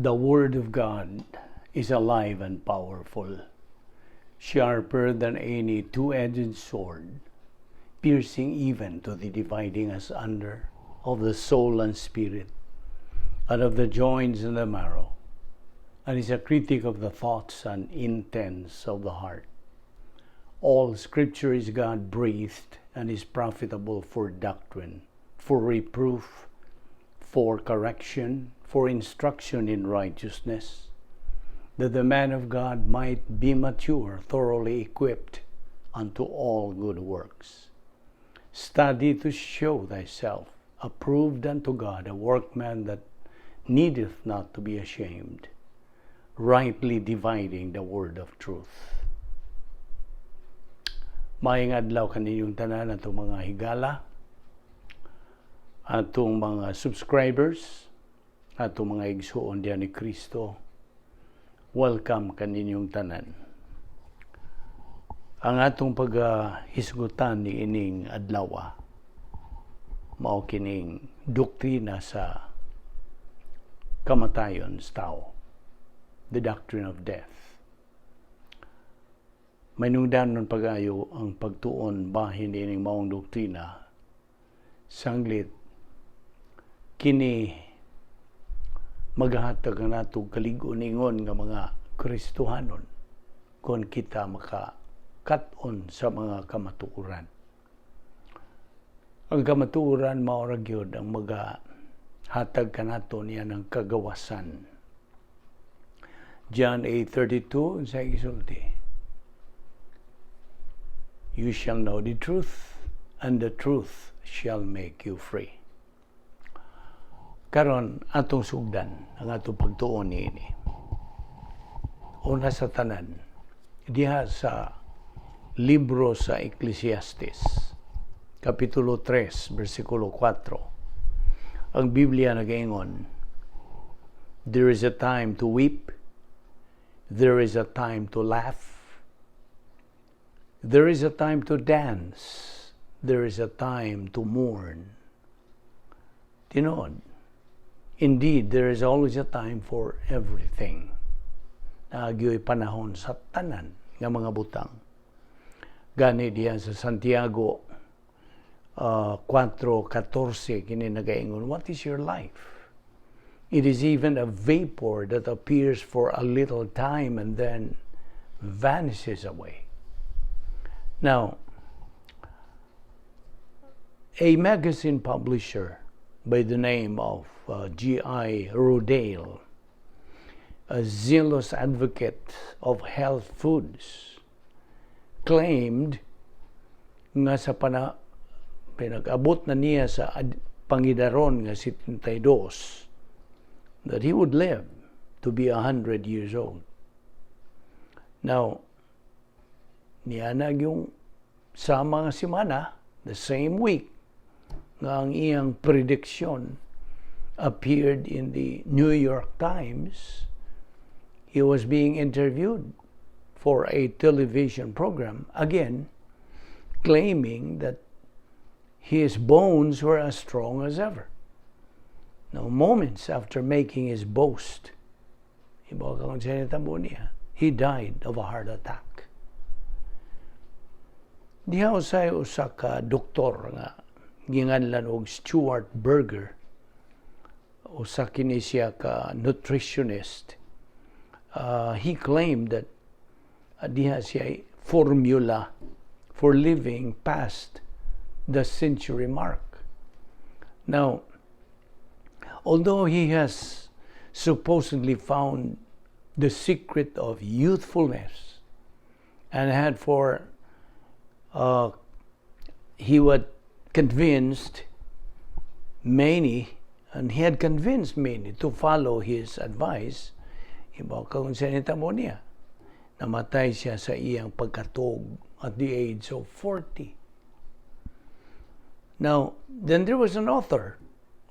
The Word of God is alive and powerful, sharper than any two-edged sword, piercing even to the dividing asunder of the soul and spirit, and of the joints and the marrow, and is a critic of the thoughts and intents of the heart. All Scripture is God breathed and is profitable for doctrine, for reproof, for correction, for instruction in righteousness, that the man of God might be mature, thoroughly equipped unto all good works. Study to show thyself approved unto God, a workman that needeth not to be ashamed, rightly dividing the word of truth. Maayong adlaw kaninyong tanan, atong mga higala, atong mga subscribers, atong mga igsuon diyan ni Kristo. Welcome kaninyong tanan. Ang atong paghisgutan ni ining adlaw mao kining doktrina sa kamatayon sa tao, the doctrine of death. Mainungdanon pag-ayo ang pagtuon bahin ining maong doktrina sanglit kini maghahatag nato kalig-on nga mga Kristohanon kung kita maka-kat-on sa mga kamatuoran. Ang kamatuoran mao ra gyud ang magahatag kanato niya ng kagawasan. John 8:32 sa gisulti, "You shall know the truth, and the truth shall make you free." Karon, atong sugdan ang atong pagtuon niini. Una sa tanan, diha sa libro sa Ecclesiastes, Kapitulo 3, versikulo 4. Ang Biblia nagaingon, "There is a time to weep, there is a time to laugh, there is a time to dance, there is a time to mourn." Tinuod. Indeed, there is always a time for everything. Naa gyoy panahon sa tanan nga mga butang. Gani diyan sa Santiago 4:14 kini nagaingon, "What is your life? It is even a vapor that appears for a little time and then vanishes away." Now, a magazine publisher by the name of G.I. Rodale, a zealous advocate of health foods, claimed nga sa pana pinag-abot na niya sa pangidaron nga 72 that he would live to be 100 years old. Now, niana yung sa mga semana, the same week, nga ang iyang prediction appeared in the New York Times, he was being interviewed for a television program, again, claiming that his bones were as strong as ever. Now, moments after making his boast, he died of a heart attack. Diha usay usa ka doktor nga ginganlan og Stuart Berger. Usa kini siya ka nutritionist. He claimed that diha siya formula for living past the century mark. Now, although he has supposedly found the secret of youthfulness and had for he was convinced many and he had convinced many to follow his advice, ibaw ka kung mo niya, namatay siya sa iyang pagkatog at the age of 40. Now, then there was an author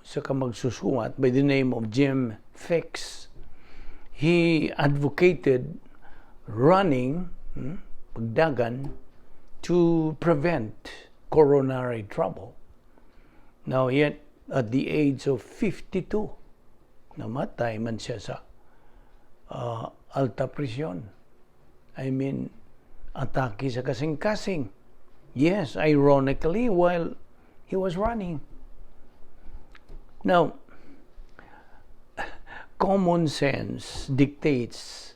sa ka magsusuwat by the name of Jim Fixx. He advocated running, pagdagan, to prevent coronary trouble. Now, yet, at the age of 52, namatay man siya sa Alta presyon. I mean, atake sa kasing-kasing. Yes, ironically, while he was running. Now, common sense dictates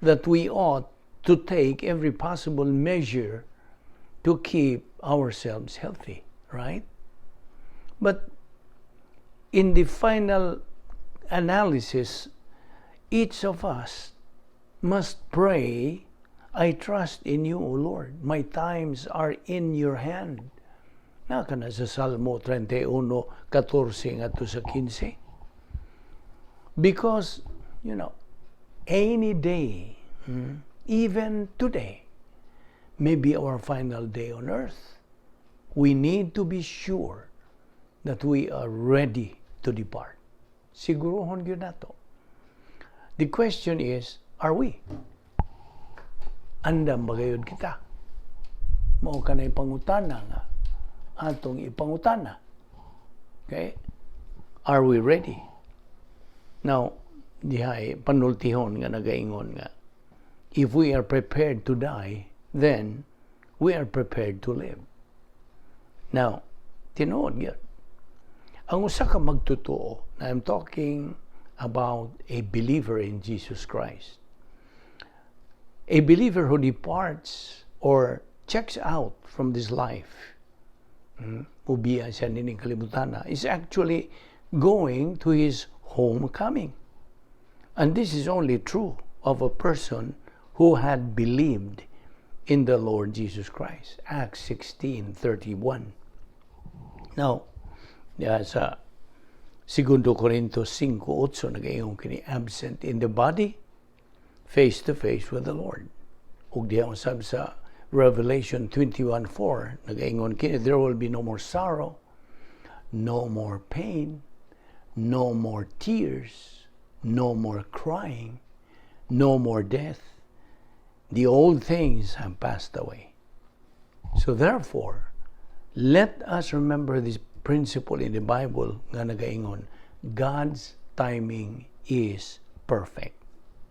that we ought to take every possible measure to keep ourselves healthy, right? But in the final analysis, each of us must pray, "I trust in you, O Lord. My times are in your hand." Naa kana sa Salmo 31, 14 ngadto sa 15. Because any day, even today, may be our final day on earth. We need to be sure that we are ready to depart. Siguruhon gyud nato. The question is, are we? Andam ba gayud kita? Mao kanay pangutana nga atong ipangutana. Okay? Are we ready? Now, dihay panultihon nga nagaingon nga if we are prepared to die, then we are prepared to live. Now, tinuod gyud. Ang usa ka magtotoo, I'm talking about a believer in Jesus Christ. A believer who departs or checks out from this life, mubiya siya nining kalibutan, is actually going to his homecoming. And this is only true of a person who had believed in the Lord Jesus Christ. Acts 16:31. Now, sa Segundo Corintios 5:8 nagaingon kini, absent in the body, face to face with the Lord. Ug diha usab sa Revelation 21:4 nagaingon kini, there will be no more sorrow, no more pain, no more tears, no more crying, no more death. The old things have passed away. So therefore, let us remember this principle in the Bible nga nagaingon, God's timing is perfect.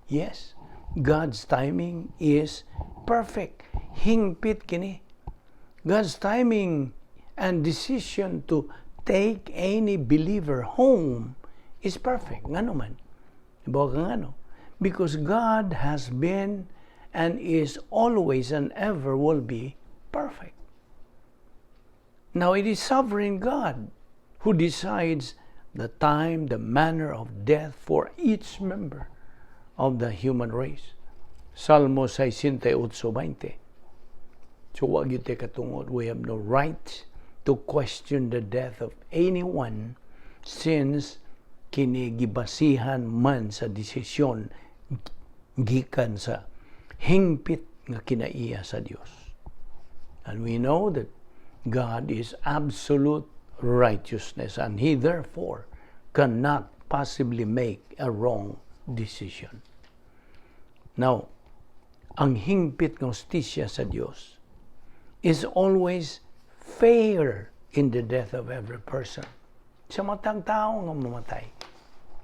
Yes, God's timing is perfect. Hingpit kini. God's timing and decision to take any believer home is perfect. Ngano man? Ibaw ka ngano? Because God has been and is always and ever will be perfect. Now, it is sovereign God who decides the time, the manner of death for each member of the human race. Salmo 68:20. So, wa gyud katungod, we have no right to question the death of anyone since kini gibasihan man sa desisyon gikan sa hingpit nga kinaiya sa Dios. And we know that God is absolute righteousness and He therefore cannot possibly make a wrong decision. Now, ang hingpit ng hustisya sa Dios is always fair in the death of every person. Sa matag tao nga mamatay,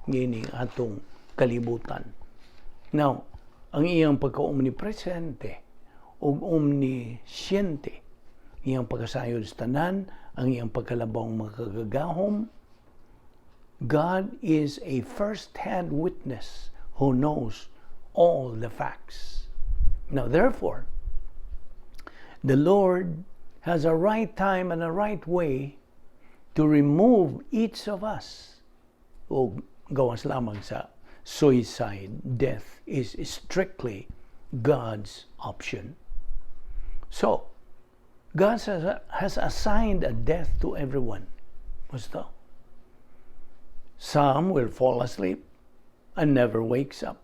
niining atong kalibutan. Now, ang iyang pagka-omnipresente ug omnisciente, iyang pagkasayod sa tanan, ang iyang pagkalabawng makagagahom, God is a first-hand witness who knows all the facts. Now, therefore, the Lord has a right time and a right way to remove each of us. O gawas lamang sa suicide, death is strictly God's option. So, God has assigned a death to everyone. Basta. Some will fall asleep and never wakes up,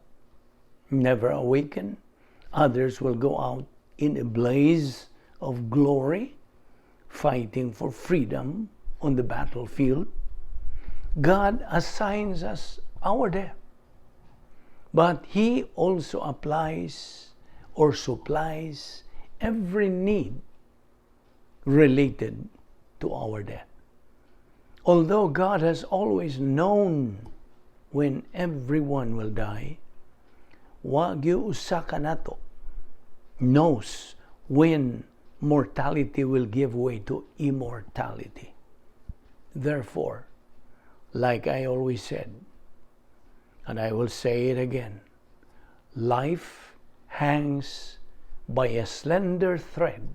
never awaken. Others will go out in a blaze of glory, fighting for freedom on the battlefield. God assigns us our death. But He also applies or supplies every need related to our death. Although God has always known when everyone will die, Wa gyud usa kanato knows when mortality will give way to immortality. Therefore, like I always said, and I will say it again, life hangs by a slender thread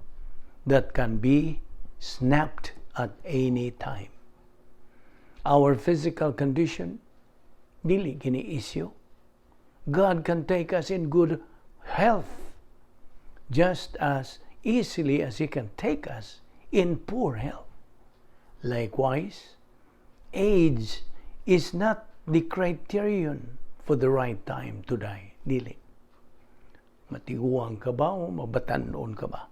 that can be snapped at any time. Our physical condition, dili kini issue. God can take us in good health just as easily as He can take us in poor health. Likewise, age is not the criterion for the right time to die. Dili. Matiguang ka ba o mabatanon ka ba?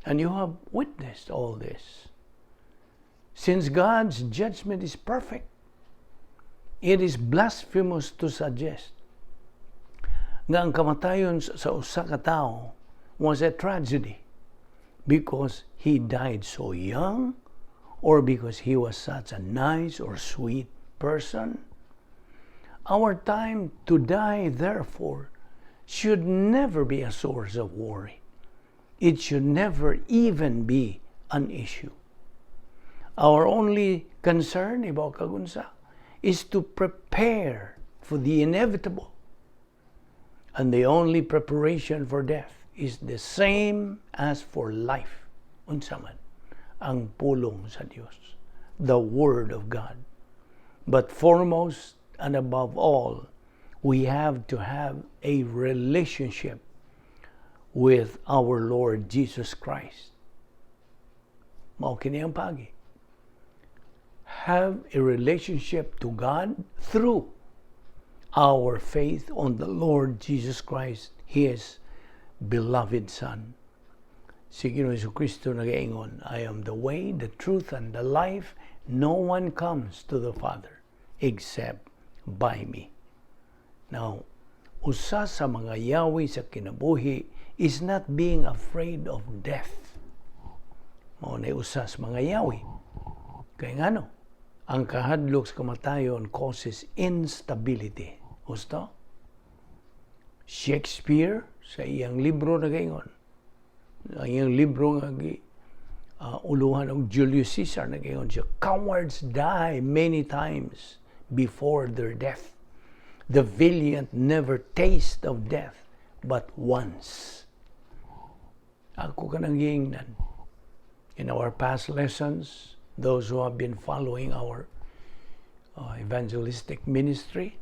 And you have witnessed all this. Since God's judgment is perfect, it is blasphemous to suggest nga ang kamatayon sa usa ka tawo was a tragedy because he died so young or because he was such a nice or sweet person. Our time to die, therefore, should never be a source of worry. It should never even be an issue. Our only concern, ibaw kag unsa, is to prepare for the inevitable. And the only preparation for death is the same as for life. Unsa man ang pulong sa Dios, the Word of God. But foremost and above all, we have to have a relationship with our Lord Jesus Christ. Mao kini ang paagi. Have a relationship to God through our faith on the Lord Jesus Christ, His beloved Son. Si Ginoong Kristo nagaingon, "I am the way, the truth, and the life. No one comes to the Father except by me." Now, usa sa mga yawi sa kinabuhi is not being afraid of death. Mao na usa sa mga yawi. Kay ngano? Ang kahadlok sa kamatayon causes instability. Gusto? Shakespeare sa iyang libro nagaingon. Ang iyang libro nga gi uluhan og Julius Caesar, nagaingon siya, "Cowards die many times before their death. The valiant never taste of death but once." Ako kanang giingnan. In our past lessons, those who have been following our evangelistic ministry,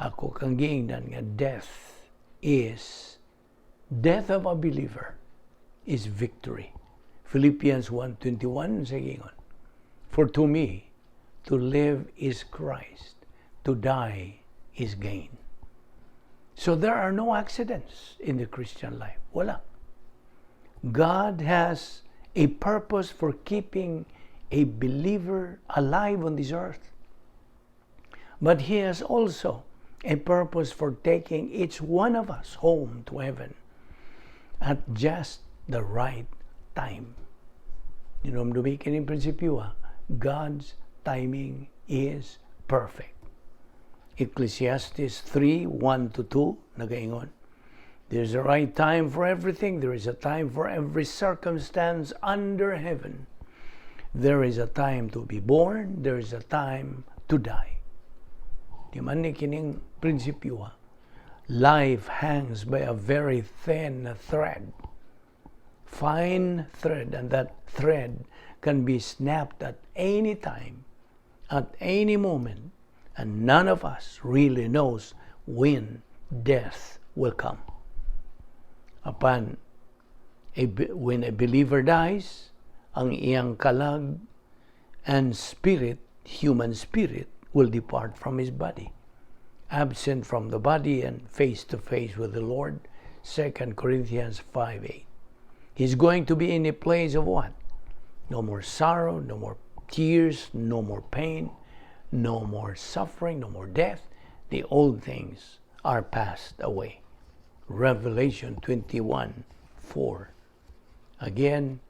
ako kang giingnan nga death of a believer is victory. Philippians 1:21 sa giingon, "For to me, to live is Christ, to die is gain." So there are no accidents in the Christian life. Wala. God has a purpose for keeping a believer alive on this earth. But He has also a purpose for taking each one of us home to heaven at just the right time. Hinumdumi kining prinsipyo ha, God's timing is perfect. Ecclesiastes 3:1 to 2, nagaingon, "There's a right time for everything. There is a time for every circumstance under heaven. There is a time to be born. There is a time to die." Di man ni kining prinsipyo ha. Life hangs by a very thin thread. Fine thread, and that thread can be snapped at any time, at any moment, and none of us really knows when death will come. When a believer dies, ang iyang kalag and spirit, human spirit, will depart from his body. Absent from the body and face to face with the Lord, 2 Corinthians 5:8. He's going to be in a place of what? No more sorrow, no more tears, no more pain, no more suffering, no more death. The old things are passed away. Revelation 21:4. Again,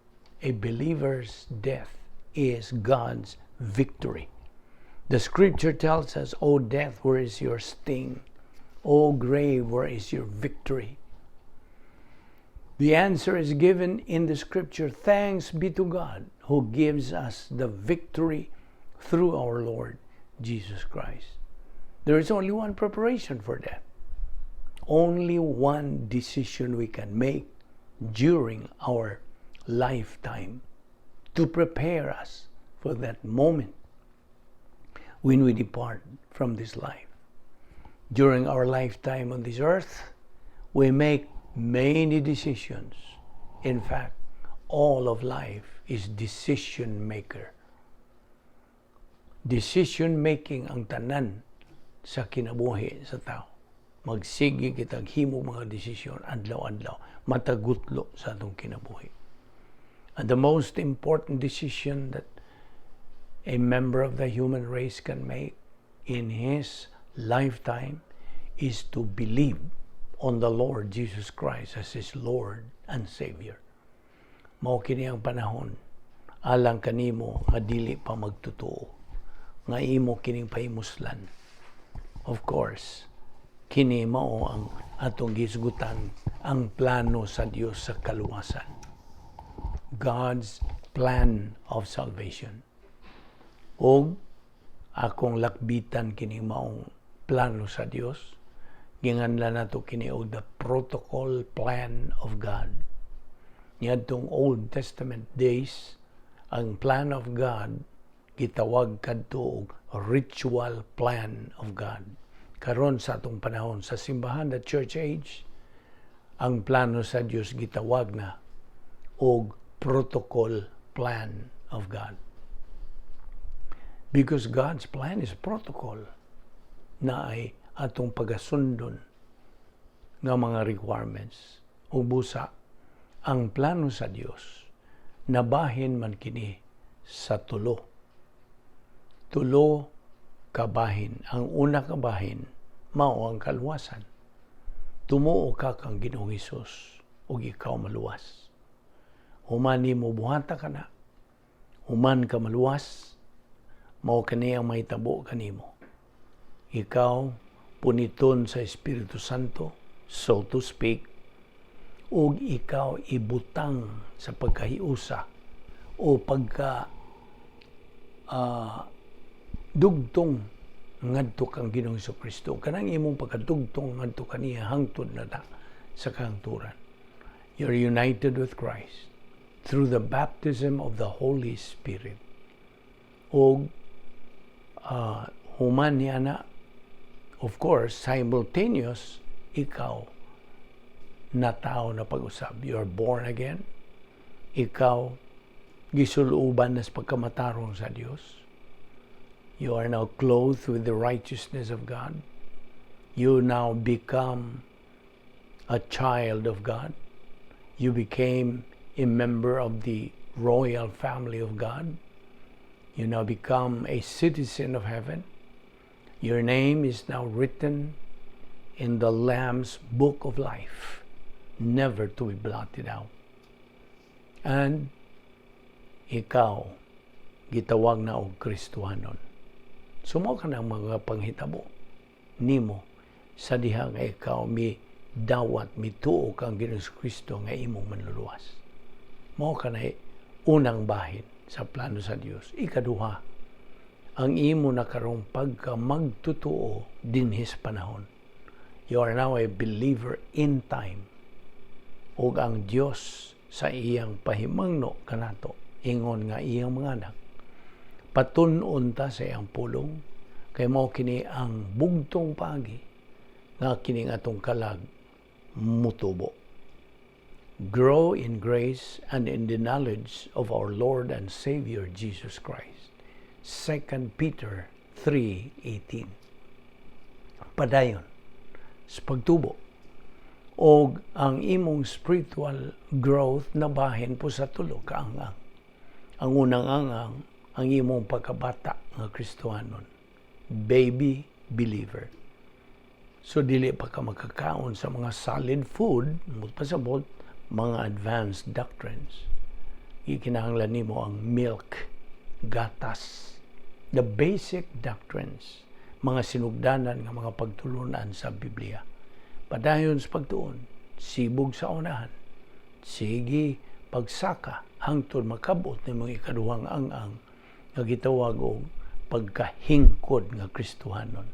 a believer's death is God's victory. The scripture tells us, "O death, where is your sting? O grave, where is your victory? The answer is given in the scripture. Thanks be to God who gives us the victory through our Lord Jesus Christ. There is only one preparation for death. Only one decision we can make during our lifetime to prepare us for that moment when we depart from this life. During our lifetime on this earth, we make many decisions. In fact, all of life is decision maker. Decision making ang tanan sa kinabuhi sa tao. Magsige kitag himo mga desisyon adlaw-adlaw, matag gutlo sa atong kinabuhi. And the most important decision that a member of the human race can make in his lifetime is to believe on the Lord Jesus Christ as his Lord and Savior. Mao kini ang panahon alang kanimo nga dili pa magtutuo nga imo kining pahimuslan. Of course, kini mao ang atong gisgutan, ang plano sa Dios sa kaluwasan. God's plan of salvation. Og akong lakbitan kini maong plano sa Dios, ginganlan nato kini og the protocol plan of God. Niadtong Old Testament days, ang plan of God gitawag kadto og ritual plan of God. Karon sa atong panahon sa simbahan, the church age, ang plano sa Dios gitawag na og protocol plan of God. Because God's plan is protocol na ay atong pagasundon nga mga requirements. Ug busa, ang plano sa Dios nabahin man kini sa tulo. Tulo kabahin. Ang una kabahin mao ang kaluwasan. Tumuo ka kang Ginoong Hesus ug ikaw maluwas. Human nimo buhata kana, human ka maluwas, mao kani ang mahitabo kanimo. Ikaw puniton sa Espiritu Santo, so to speak, ug ikaw ibutang sa pagkahiusa o pagka dugtong ngadto kang Ginoong Kristo. Kanang imong pagkadugtong ngadto kaniya hangtod na ta sa kahangturan. You're united with Christ through the baptism of the Holy Spirit. Og human niya na, of course, simultaneous, ikaw na tao na pag-usab. You are born again. Ikaw gisuluban na sa pagkamatarong sa Dios. You are now clothed with the righteousness of God. You now become a child of God. You became a member of the royal family of God. You now become a citizen of heaven. Your name is now written in the Lamb's book of life, never to be blotted out. And ikaw, gitawag na og Kristohanon. So mao ka ng mga panghitabo nimo sa diha nga ikaw mi dawat, mituo kang Ginoong Kristo nga imong manluluwas. Mao ka na unang bahin sa plano sa Dios. Ikaduha, ang imo na karong pagka magtutuo dinhis panahon. You are now a believer in time. Ug ang Dios sa iyang pahimangno kanato, ingon nga iyang mga anak, patun-on ta sa iyang pulong, kay mao kini ang bugtong paagi nga kining atong kalag mutubo. Grow in grace and in the knowledge of our Lord and Savior Jesus Christ. 2 Peter 3:18. Padayon sa pagtubo og ang imong spiritual growth nabahin po sa tulo ka ang-ang. Ang unang ang-ang, ang imong pagkabata nga Kristohanon. Baby believer. So dili pa ka makakaon sa mga solid food, pasabot mga advanced doctrines. Ikinahanglan nimo ang milk, gatas, the basic doctrines. Mga sinugdanan nga mga pagtulunan sa Biblia. Padayon sa pagtuon, sibog sa unahan, sige pagsaka hangtod makabot ni mga ikaduhang ang-ang nga gitawag og pagkahingkod nga Kristohanon,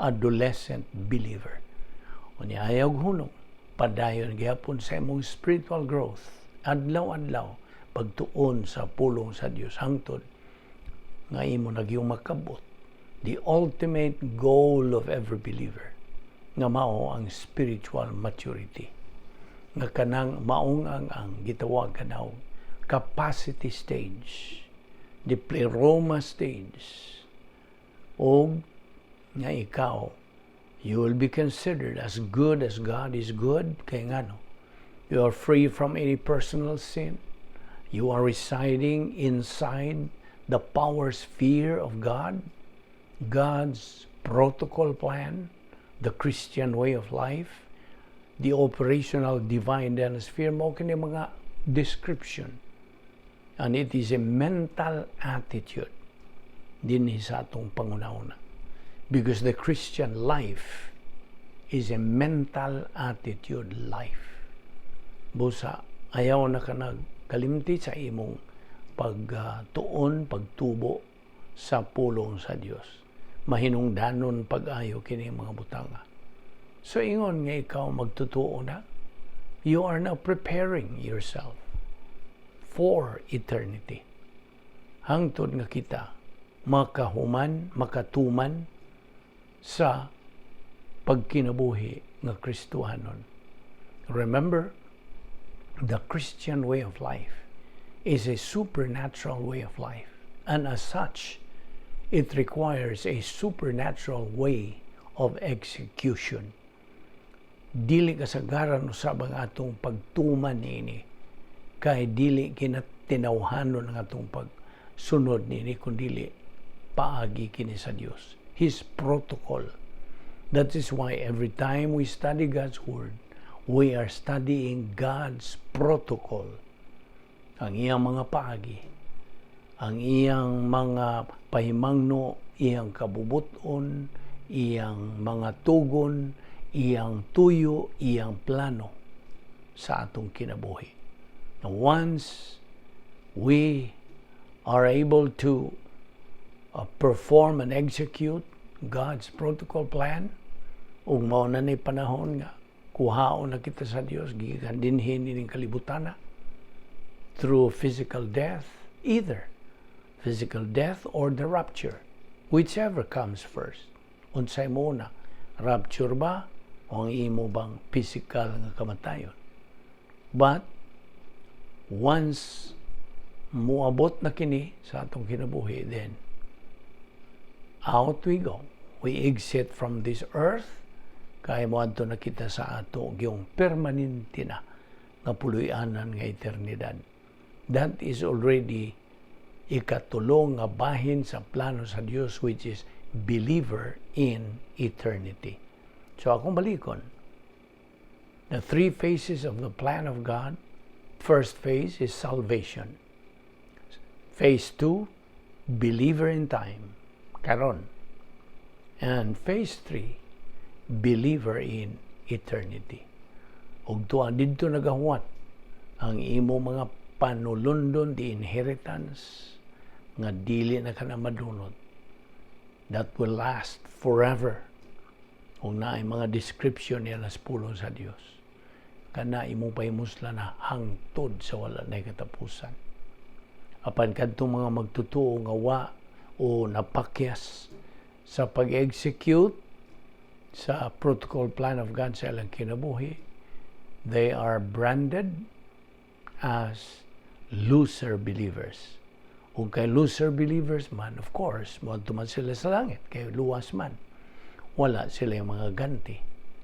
adolescent believer. Unya ayaw hunong, padayon gihapon sa imong spiritual growth, adlaw-adlaw pagtuon sa pulong sa Dios hangtod nga imo nagyong makabot the ultimate goal of every believer nga mao ang spiritual maturity, nga kanang maong ang gitawag kanaw capacity stage, the pleroma stage, og nga ikaw, you will be considered as good as God is good, kay ngano, you are free from any personal sin. You are residing inside the power sphere of God, God's protocol plan, the Christian way of life, the operational divine sphere. Mao kini mga description, and it is a mental attitude dinhi sa atong pangunauna, because the Christian life is a mental attitude life. Busa ayaw na ka nagkalimti sa imong pagtuon, pagtubo sa pulong sa Dios. Mahinungdanon pag-ayo kini mga butanga. So ingon nga ikaw magtutuo na, you are now preparing yourself for eternity. Hangtod nga kita makahuman, makatuman sa pagkinabuhi nga Kristohanon. Remember, the Christian way of life is a supernatural way of life. And as such, it requires a supernatural way of execution. Dili kasagaran usab ang atong pagtuman niini kay dili kinatinawhanon ang atong pagsunod niini, kundi paagi kini sa Dios. His protocol. That is why every time we study God's Word, we are studying God's protocol. Ang iyang mga paagi, ang iyang mga pahimangno, iyang kabubuton, iyang mga tugon, iyang tuyo, iyang plano sa atong kinabuhi. Now, once we are able to perform and execute God's protocol plan, ug mao na ni panahon nga kuhaon na kita sa Dios gikan dinhi nining kalibutana through physical death, either physical death or the rapture, whichever comes first. Unsay mo na, rapture ba o ang imo bang physical nga kamatayon? But once muabot na kini sa atong kinabuhi, then out we go. We exit from this earth kay moadto na kita sa ato gyung permanente na nga puloy-anan nga eternidad. That is already ikatulong nga bahin sa plano sa Dios, which is believer in eternity. So akong balikon, the three phases of the plan of God. First phase is salvation. Phase two, believer in time, karon. And phase three, believer in eternity. Ug tuwa didto nagahuwat ang imo mga panulundon, the inheritance nga dili na kana madunot, that will last forever. Kung naay mga description niya sa pulong sa Dios, kana imong pahimuslan na hangtod sa wala na katapusan. Apan kadtong mga magtutuo nga wa o napakyas sa pag-execute sa protocol plan of God sa ilang kinabuhi, they are branded as loser believers. Ug kay loser believers man, of course, moadto man sila sa langit, kay luwas man. Wala sila yung mga ganti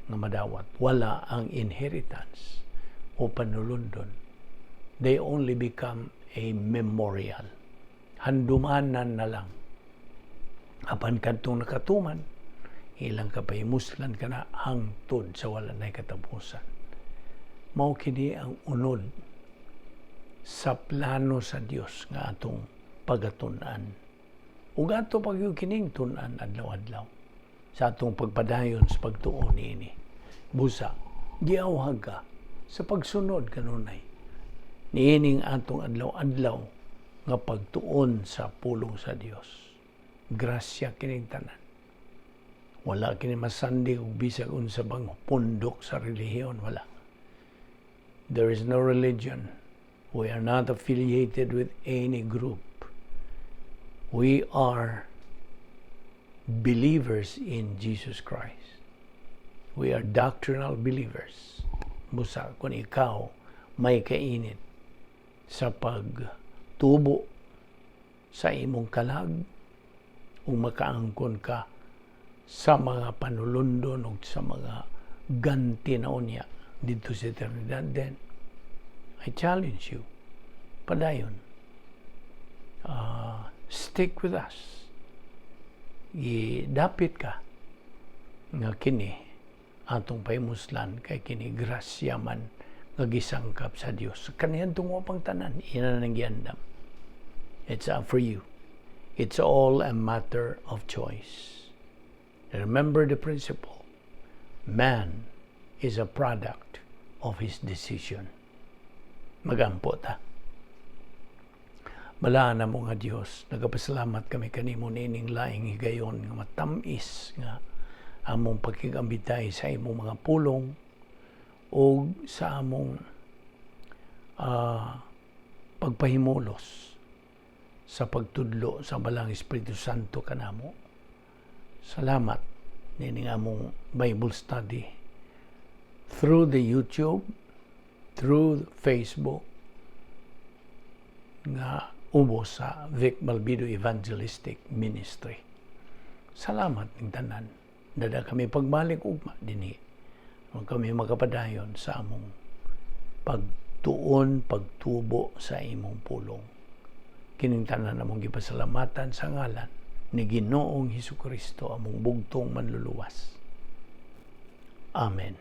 nga madawat. Wala ang inheritance o panulundon. They only become a memorial. Handumanan na lang. Apan kadtong nakatuman, ilang kapahimuslan kana hangtod sa wala na katapusan. Mao kini ang unod sa plano sa Dios nga atong pagatun-an. Ug ato pag kining tun-an adlaw-adlaw. Sa atong pagpadayon sa pagtuon niini. Busa, giawhag ka sa pagsunod kanunay niining atong adlaw-adlaw nga pagtuon sa pulong sa Dios. Grasya kining tanan. Wala kini masandig og bisag unsa bang pundok sa relihiyon, wala. There is no religion. We are not affiliated with any group. We are believers in Jesus Christ. We are doctrinal believers. Busa, kung ikaw may kainit sa pagtubo sa imong kalag ug makaangkon ka sa mga panulundon ug sa mga ganti na unya didto sa eternidad, then I challenge you, padayon, stick with us. Gidapit ka nga kini atong pahimuslan kay kini grasya man nga gisangkap sa Dios. Kaniadtong pang tanan, ina nang giandam. It's up for you. It's all a matter of choice. Remember the principle. Man is a product of his decision. Magampo ta. Balaan namo nga Dios, nagapasalamat kami kanimo niining laing higayon nga matamis nga among pagkigambitay sa imong mga pulong o sa among pagpahimulos sa pagtudlo sa Balaang Espiritu Santo kanamo. Salamat nining among Bible study through the YouTube, through Facebook, nga ubos sa Vic Malbido Evangelistic Ministry. Salamat ning tanan. Dada kami pagbalik ugma dinhi. Kung kami makapadayon sa among pagtuon, pagtubo sa imong pulong. Kining tanan among gipasalamatan sa ngalan ni Ginoong Hesus Kristo, among bugtong manluluwas. Amen.